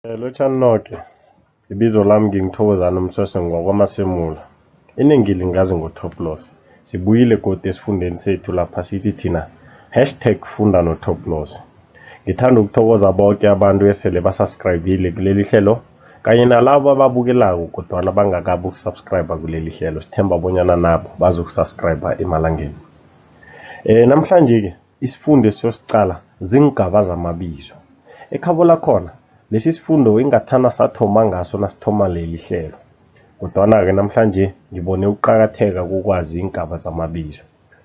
Lotjhani noke. Ibizo lami nginguThokozani Msweswe ngewakwaMasemola. Inengi lingazi ngo-Top Loss. Sibuyile godu esifundeni sethu lapha sithi thina #funda no-Top Loss. Ngithanda ukuthokoza boke abantu esele ba-subscribe-ile kuleli hlelo kanye nalabo ababukelako kodwana bangakabi uku-subscribe kuleli hlelo. Sithemba bonyana nabo bazoku-subscribe emalangeni. Namhlanje-ke isifundo esiyosiqala ziingaba zamabizo. Ekhabo lakhona lesi sifundo ingathana sathoma ngaso nasithoma leli hlelo. Kodwana-ke namhlanje ngibone ukuqakatheka kokwazi iingaba zamabizo.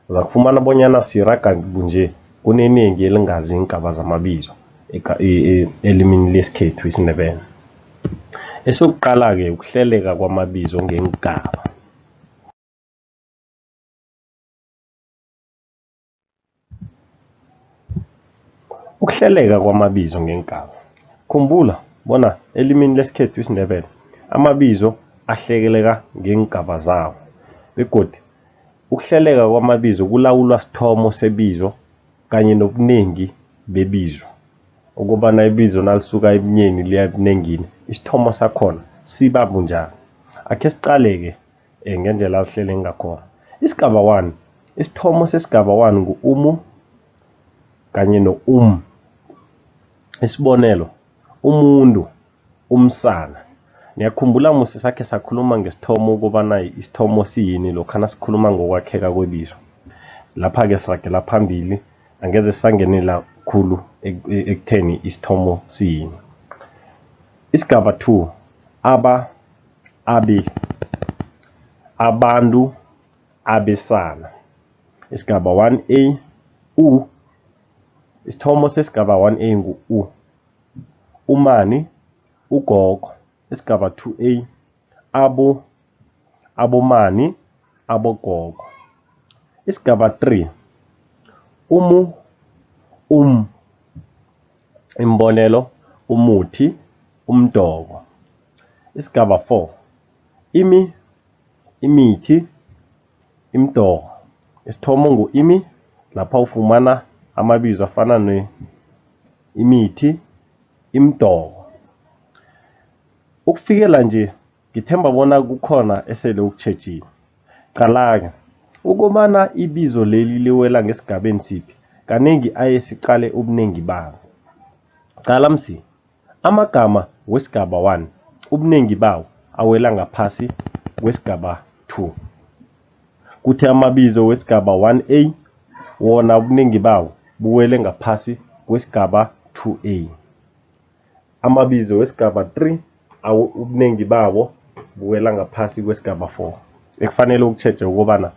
Uzakufumana bonyana siraga bunje kunenengi elingazi iingaba zamabizo elimini lesikhethu isiNdebele. Esokuqala-ke ukuhleleka kwamabizo ngeengaba. Ukuhleleka kwamabizo ngeengaba. Khumbula bona elimini lesikhethu isiNdebele amabizo ahlekeleka ngeengaba zawo begodu ukuhleleka kwamabizo kulawulwa sithomo sebizo kanye nobunengi bebizo. Ukobana ibizo nalisuka ebunyeni liya ebunengini, isithomo sakhona siba bunjani. Akhe siqale-ke ngendlela azihlele ngakhona. Isigaba 1, isithomo sesigaba 1 ngu-umu kanye no-um. Isibonelo, umuntu, umsana. Niyakhumbula musi sakhe sakhuluma ngesithomo ukobana isithomo siyini lokha nasikhuluma ngokwakheka kwebizo. Lapha-ke siragela phambili, angeze sangenela khulu ekutheni isithomo siyini. Isigaba 2, aba, abe, abantu, abesana. Isigaba 1A, u, isithomo sesigaba 1A ngu-u. Umani, ugogo. Isigaba 2A, abo, abomani, abogogo. Isigaba 3, umu, um. Imbonelo, umuthi, umdoko. Isigaba 4, imi, imithi, imidoko. Isithomo ngu-imi, lapha ufumana amabizo afana ne imithi, imidoko. Ukufikela nje ngithemba bona kukhona esele ukutjhejile. Qala-ke, ukobana ibizo leli liwela ngesigabeni siphi, kanengi aye siqale ubunengi balo. Qala msi, amagama wesigaba 1 ubunengi bawo awela ngaphasi kwesigaba 2. Kuthi amabizo wesigaba 1A wona ubunengi bawo buwele ngaphasi kwesigaba 2A. Amabizo wesigaba 3 ubunengi babo buwela ngaphasi kwesigaba 4. Ekufanele ukutjheje ukobana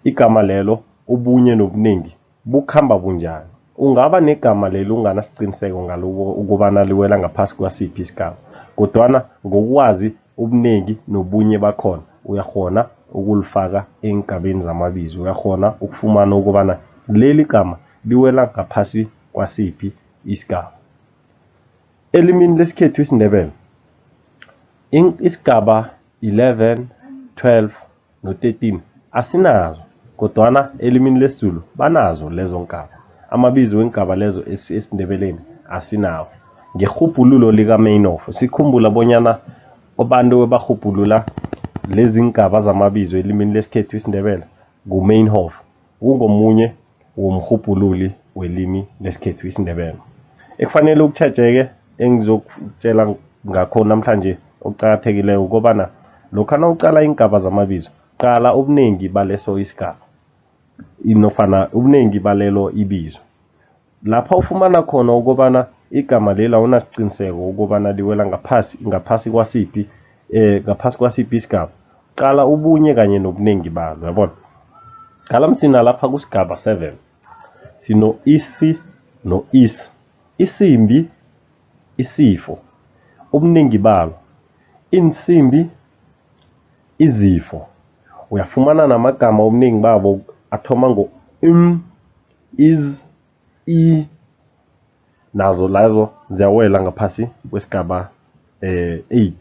igama lelo ubunye nobunengi bukhamba bunjani. Ungaba negama lelo unganasiqiniseko ngalo ukobana liwela ngaphasi kwasiphi isigaba, kodwana ngokwazi ubunengi nobunye bakhona uyakghona ukulifaka eengabeni zamabizo, uyakghona ukufumana ukobana leli gama liwela ngaphasi kwasiphi isigaba. Elimini lesikhethu isiNdebele, isigaba 11, 12 no-13 asinazo, kodwana elimini lesiZulu banazo lezo ngaba. Amabizo weengaba lezo esiNdebeleni asinawo. Ngerhubhululo lika-Meinhof sikhumbula bonyana abantu abarhubhulula lezi ngaba zamabizo elimini lesikhethu isiNdebele ngu-Meinhof, kungomunye womrhubhululi welimi lesikhethu isiNdebele. Ekufanele ukutjhejeke engizokutjela ngakho namhlanje okuqakathekileko ukobana lokha nawuqala iingaba zamabizo, qala ubunengi baleso isigaba nofana ubunengi balelo ibizo. Lapha ufumana khona ukobana igama leli awunasiqiniseko ukobana liwela ngaphasi ngaphasi kwasiphi ngaphasi kwasiphi isigaba, qala ubunye kanye nobunengi balo, uyabona? Qala msina lapha kusigaba 7 sino isi no is. Isimbi, isifo, ubunengi balo, iinsimbi, izifo. Uyafumana namagama ubunengi babo athoma ngo im, is, i, nazo lezo ziyawela ngaphasi kwesigaba 8.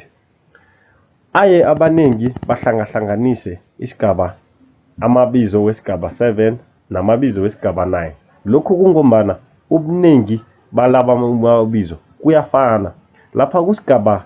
Aye abanengi bahlangahlanganise isigaba amabizo wesigaba 7 namabizo wesigaba 9. Lokhu kungombana ubunengi balaba mabizo kuyafana. Lapha kusigaba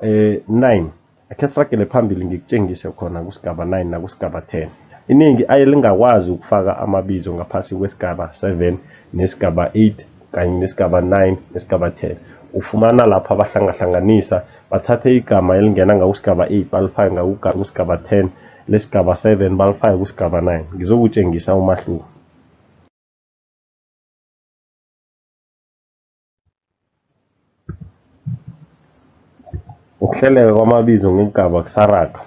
9, akhe siragele phambili ngikutjengise khona kusigaba 9 nakusigaba 10. Inengi aye lingakwazi ukufaka amabizo ngaphasi kwesigaba 7 nesigaba 8 kanye nesigaba 9 nesigaba 10. Ufumana lapha bahlangahlanganisa, bathathe igama elingena ngakusigaba 8 balifake ngakusigaba 10, lesigaba 7 balifake kusigaba 9. Ngizokutjengisa umahluko. Ukuhleleka kwamabizo ngeengaba kusaraga.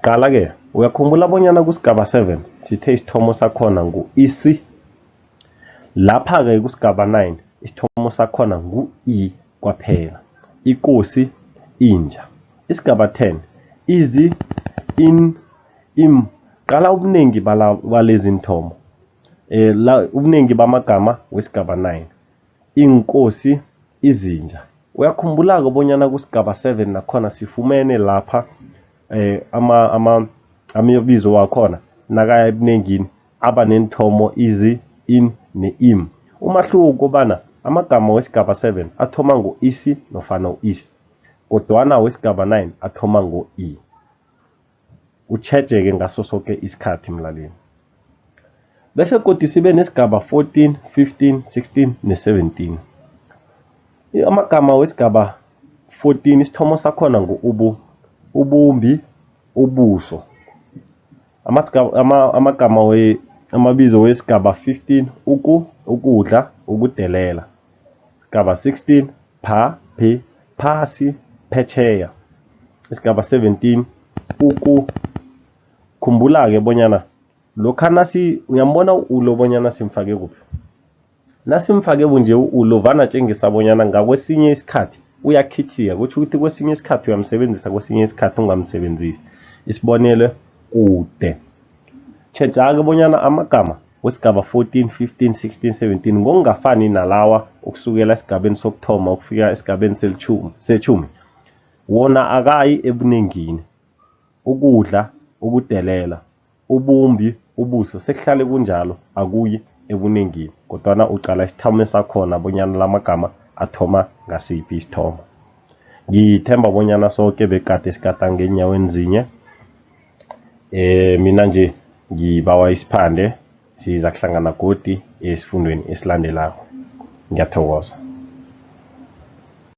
Qala-ke, uyakhumbula bonyana kusigaba 7 sithe isithomo sakhona ngu-isi? Lapha-ke kusigaba 9 isithomo sakhona ngu-i kwaphela. Ikosi, inja. Isigaba 10 izi, in, im. Qala ubunengi balezi nthomo. La ubunengi bamagama wesigaba 9. Iinkosi, izinja. Uyakhumbula-ke bonyana kusigaba 7 nakhona sifumene lapha amabizo wakhona nakaya ebunengini aba neenthomo izi, in ne-im. Umahluko kukobana amagama wesigaba 7 athoma ngo-isi nofana u-is, kodwana wesigaba 9 athoma ngo-i. Utjhejeke ngaso soke isikhathi mlaleli. Bese godu sibe nesigaba 14, 15, 16 ne-17. Amagama wesigaba 14 isithomo sakhona ngu-ubu, ubumbi, ubuso. Amagama amabizo wesigaba 15 uku, ukudla, ukudelela. Sigaba 16 pha, phe, phasi, phetjheya. Isigaba 17 uku. Khumbula-ke bonyana lokha nasi uyambona ulo bonyana simfake kuphi. Nasimfake bunje ulo vane atjengisa bonyana ngakwesinye isikhathi uyakhithika, kutjho ukuthi kwesinye isikhathi uyamsebenzisa, kwesinye isikhathi ungamsebenzisi. Isibonelo, kude. Tjheja-ke bonyana amagama wesigaba 14, 15, 16, 17 ngokungafani nalawa ukusukela esigabeni sokuthoma ukufika esigabeni setjhumi, wona akayi ebunengini. Ukudla, ukudelela, ubumbi, ubuso sekuhlale kunjalo akuyi ebunengini kodwana uqala isithomo sakhona bonyana lamagama athoma ngasiphi isithomo. Ngithemba bonyana soke begade sigadange eenyaweni zinye. Mina nje ngibawa isiphande, siza kuhlangana godi esifundweni esilandelako. Ngiyathokoza.